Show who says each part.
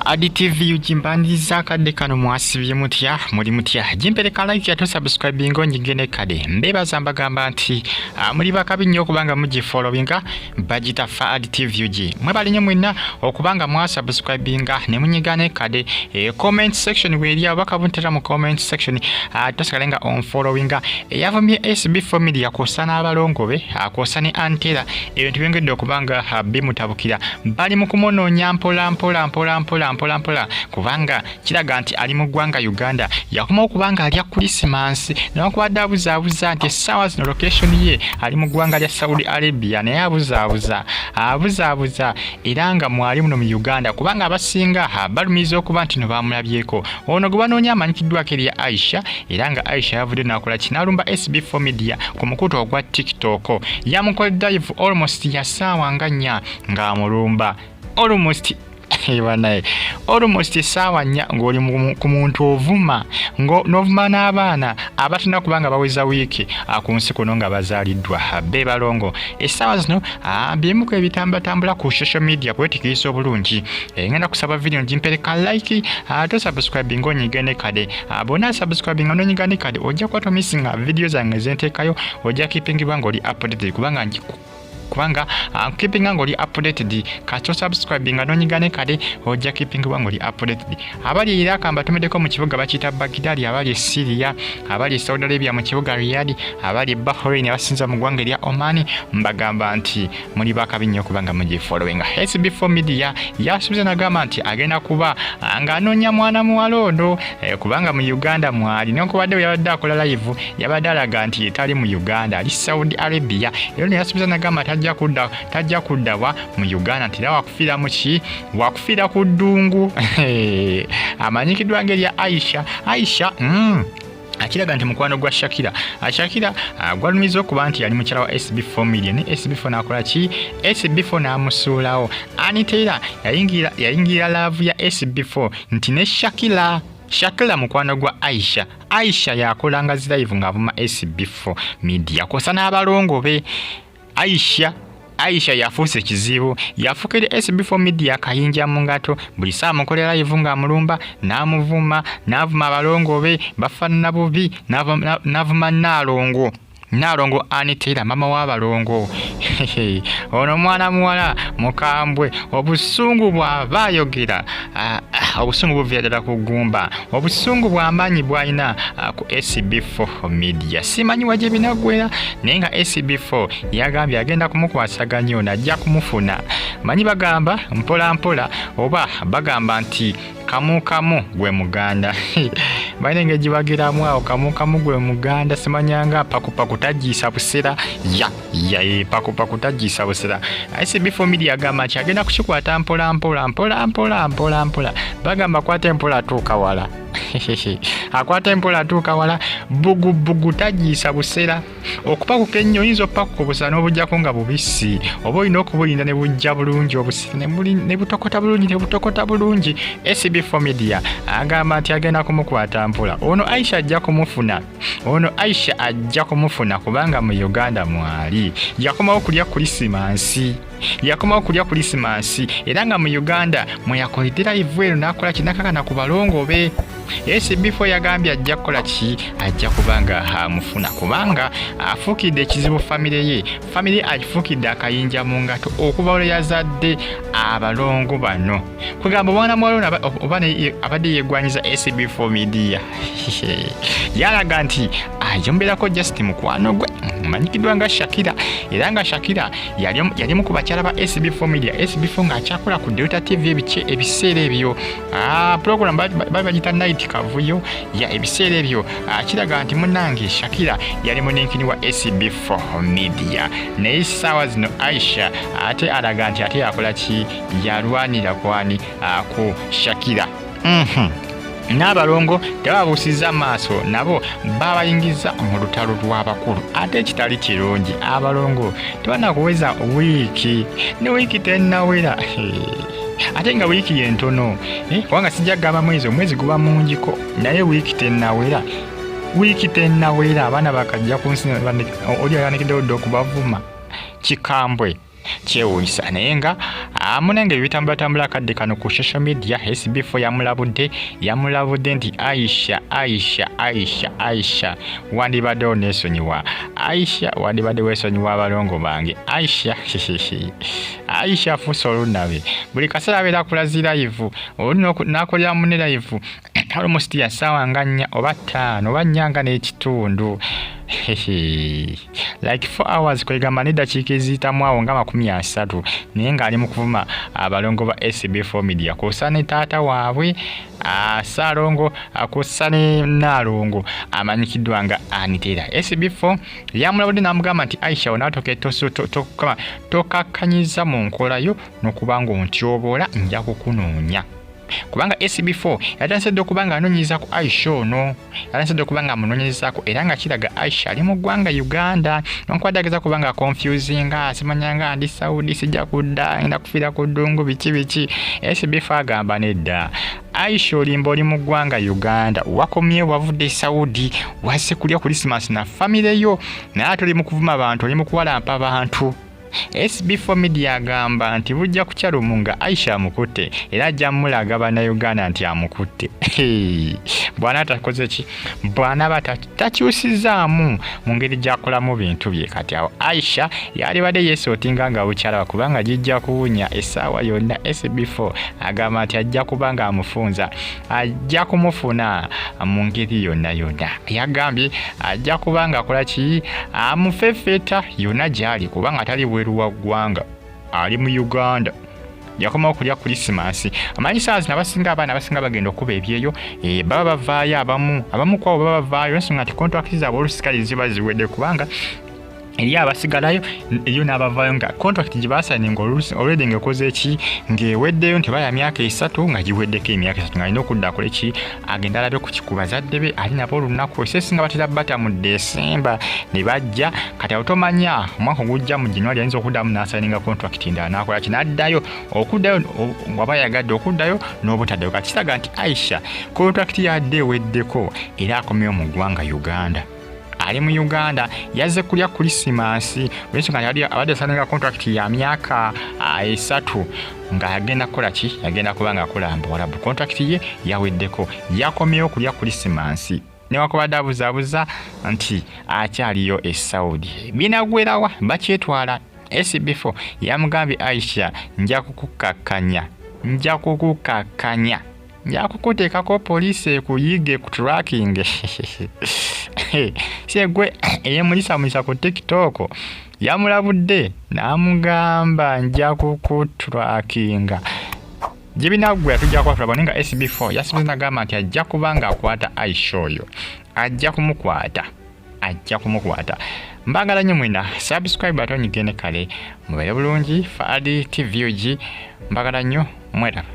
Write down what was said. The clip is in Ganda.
Speaker 1: Fa'ad TV UG, mbaniriza akadde kano. Mwasibye mutya? Muli mutya? Gimpereka like ate subscribing, onyige kade. Mbebaza, mbagamba nti muli bakabi nnyo okubanga mugifollowinga. Bagita Fa'ad TV UG. Mwebale nnyo mwenna okubanga mwasubscribinga ne munyiga ne kade. Comment section weeri, ababaka buntera mu comment section. Tosigale nga onfollowinga. Eyavumye SB4 Media kwossa n'abalongo be, kwossa ne Antera, ebintu byongedde okubanga bimutabukira. Bali mu kumunoonya mpola mpola mpola mpola mpola mpola, kubanga kiraga nti ali mu ggwanga Uganda. Yakoma okubanga alya Krisimansi, newankubadde abuzaabuza nti essaawa zino location ye ali mu ggwanga lya Saudi Arabia, naye abuzaabuza, abuzaabuza, era nga mwali muno mu Uganda, kubanga abasinga balumiriza okuba nti no bamulabyeko. Ono gwe banoonya amanyikiddwako erya Aisha, era nga Aisha yavudde nakola kinalumba SB4 Media ku mukutu ogwa TikTok. Yamukoledde live almost ya ssaawa nga 4 ng'amulumba, almost banaye, almost essaawa 4 ng'oli ku muntu ovuma, n'ovuma n'abaana abatuna, kubanga baweza wiiki ku nsi kuno nga bazaaliddwa be balongo. Essaawa zino byemuku ebitambatambula ku social media kwetikiriza obulungi. Ngenda kusaba video gimpereka like ate subscribing, onyige ne kade. Bwona subscribing n'onyiga ne kade, ojja kuba tomissinga video zange zenteekayo, ojja keepingibwa ng'oli updated, kubanga keepinga ng'oli updated. Kati osubscribinga n'onyiga ne kade, ojja keepingibwa ng'oli updated. Abali e Iraq mbatumiddeko mu kibuga bakiyita Bagdad, abali e Syria, abali e Saudi Arabia mu kibuga Riyadh, abali e Bahrain, abasinza mu ggwanga erya Oman, mbagamba nti muli bakabi nnyo kubanga mugifollowinga. SB4 Media yasuubiza nagamba nti agenda kuba ng'anoonya mwana muwala ono, kubanga mu Uganda mwali, newankubadde bwe yabadde akola live yabadde alaga nti tali mu Uganda, ali Saudi Arabia. Era ne yasuubiza nagamba tajja kuddawa mu Uganda, nti era wakufiira mu ki, wakufiira ku ddungu. Amanyikiddwa ng'erya Aisha. Aisha akiraga nti mukwano gwa Shakira. Shakira gwalumiza okuba nti yali mukyala wa SB4 Media, ne SB4 n'akola ki? SB4 n'amusuulawo. Anitera yayingira love ya SB4 nti ne Shakira. Shakira mukwano gwa Aisha. Aisha yakolanga zi live ng'avuma SB4 Media kosa n'abalongo be. Aisha yafuuse kizibu, yafuukira SB4 Media akayinja mu ngato. Buli saa mukolera live ng'amulumba, n'amuvuma, n'avuma abalongo be bafaanana bubi, n'avuma Nnaalongo, Nnaalongo Anitera, mama w'abalongo. Ono mwana muwala mukambwe, obusungu bw'aba ayogera, obusungu buviira ddala ku ggumba, obusungu bw'amaanyi bw'alina ku SB4 Media. Simanyi wa gye binaggwera, naye nga SB4 yagambye agenda kumukwasaganya, ono ajja kumufuna. Manyi bagamba mpola mpola, oba bagamba nti kamu kamu gwe muganda. Balina engeri gibagiramu awo, kamu kamu gwe muganda. Simanyanga pakupaku tagiisa busera, ya ya pakupaku tagiisa busera. SB4 Media agamba nti agenda kukikwata mpola mpola mpola mpola mpola mpola. Bagamba kwata empola atuuka wala, akwata empola atuuka wala. Bugubugu tagiisa busera. Okupakuka ennyo oyinza opakuka obusera n'obujjako nga bubisi, oba olina okubulinda ne bujja bulungi obusera ne butokota bulungi, ne butokota bulungi. SB4 Media agamba nti agenda kumukwata mpola. Ono Aisha ajja kumufuna, ono Aisha ajja kumufuna, kubanga mu Uganda mwali. Yakomawo kulya Krisimansi, yakomawo kulya Krisimansi, era nga mu Uganda mwe yakoledde live eno n'akola kinakakana ku balongo be. SB4 yagambye ajja kukola ki? Ajja kubanga amufuna, kubanga afuukidde ekizibu famire ye. Famire agifuukidde akayinja mu ngato okuva lwe yazadde abalongo bano. Kugamba omwana muwala oba abadde yeegwanyiza SB4 Media, yalaga nti ayomberako just mukwano gwe manyikiddwa nga Shakira, era nga Shakira yali mu ku bakyala ba SB4 Media, SB4 ng'akyakola ku Delta TV ebiseera ebyo. Program bali bagita Night Kavuyo ya ebiseera ebyo. Kiraga nti munnange Shakira yali muninkini wa SB4 Media, naye essaawa zino Aisha ate alaga nti ate yakola ki? Yalwanira kwani? Ku Shakira. N'abalongo tebabuusizza maaso, nabo babayingiza mu lutalo lw'abakulu, ate ekitali kirungi. Abalongo tebanakuweza wiiki, ne wiiki tennawera, ate nga wiiki yentono, kubanga sijja kugamba mwezi, omwezi guba mungiko, naye wiiki tennawera, wiiki tennawera, abaana bakajja ku nsi, oli ayanikiddewo dde okubavuma. Kikambwe, kyewuunyisa, naye nga Munange ebitambulatambula akadde kano ku social media, SB4 yamulabudde, yamulabudde nti Aisha, Aisha, Aisha, Aisha wandibadde oneesonyiwa, Aisha wandibadde weesonyiwa abalongo bange. Aisha, Aisha afuuse olunabe, buli kaseera abeera akulazi live, n'akolera munne live almost ya ssaawa nga 4 oba 5 oba 4 nga n'ekitundu, like 4 hours, kwegamba n'eddakiika eziyitamu awo nga 30, naye ng'ali mu kuvuma abalongo ba SB4 Media kw'ossa ne taata waabwe Ssaalongo, kw'ossa ne Nnaalongo amanyikiddwa nga Anitera. SB4 yamulabudde n'amugamba nti Aisha, onaatoka tokakkanyiza mu nkola yo n'okuba ng'ontyoboola, nja kukunoonya, kubanga SB4 yatandise dda okuba nga anoonyereza ku Aisha ono, yatandise dda okuba nga amunoonyerezaako, era nga kiraga Aisha ali mu ggwanga Uganda, nokubadde ageza kuba nga confusinga, simanya nga ndi Saudi, sijja kudda, ngenda kufiira ku ddungu, biki biki. SB4 agamba nedda, Aisha olimba, oli mu ggwanga Uganda, wakomye wavudde Saudi, wazze kulya Christmas na famire yo, naye ate oli mu kuvuma bantu, oli mu kuwalampa bantu. SB4 Media agamba nti bujja kukya lumu nga Aisha amukutte, era ajja mulaga bannayuganda nti amukutte bw'ana takoze ki, bw'anaaba takyusizaamu mu ngeri gy'akolamu bintu bye. Kati awo Aisha yalibadde yeesootinga nga bukyalaba, kubanga gijja kuwunya essaawa yonna. SB4 agamba nti ajja kuba nga amufunza, ajja kumufuna mu ngeri yonna yonna. Yagambye ajja kuba nga akola ki, amufeffeta yonna gy'ali, kubanga tali bweru wa ggwanga, ali mu Uganda, yakomawo kulya Krisimansi. Amanyi saawa zino abasinga, abaana abasinga bagenda okuba ebyeyo, baba bavaayo, abamu kwabo baba bavaayo ensonga nti contract zaabwe olusikali ziba ziwedde, kubanga eri abasigalayo eriyo n'abavaayo nga contract gye basayininga already ng'ekoze ki, ng'eweddeyo, nti baya myaka 3 nga giweddeko emyaka 3, ng'alina okudda akole ki, agenda alabe ku bazadde be ali nabo olunaku esesinga batera bata mu Desemba ne bajja. Kati awo tomanya omwaka ogujja mu January ayinza okuddamu n'asayininga contract endala n'akola ki, n'addayo, okuddayo waba yagadde okuddayo n'obutaddayo. Kati kiraga nti Aisha contract yadde eweddeko era akomyewo mu ggwanga Uganda, ali mu Uganda, yazze kulya Krisimansi, olwensonga yali abadde asaninga contract ya myaka 3 ng'agenda kukola ki, agenda kuba nga akola Mbuwarabu. Contract ye yaweddeko, yakomyewo kulya Krisimansi, newakubadde abuzaabuza nti akyaliyo e Saudi. Binagwerawa bakyetwala. SB4 yamugambye, Aisha, nja kukukakkanya, nja kukukakkanya, nja kukuteekako poliisi ekuyige ku tracking, segwe eyemulisamulisa ku TikTok. Yamulabudde n'amugamba nja kukutrackinga. Gye binaggwera tujja kuba tulaba, naye nga SB4 yasibize nagamba nti ajja kuba ng'akwata Aisha oyo, ajja kumukwata, ajja kumukwata. Mbagala nnyo mwena, subscribe ate onyigende kale, mubeere bulungi. Faadi TV UG, mbagala nnyo, mweraba.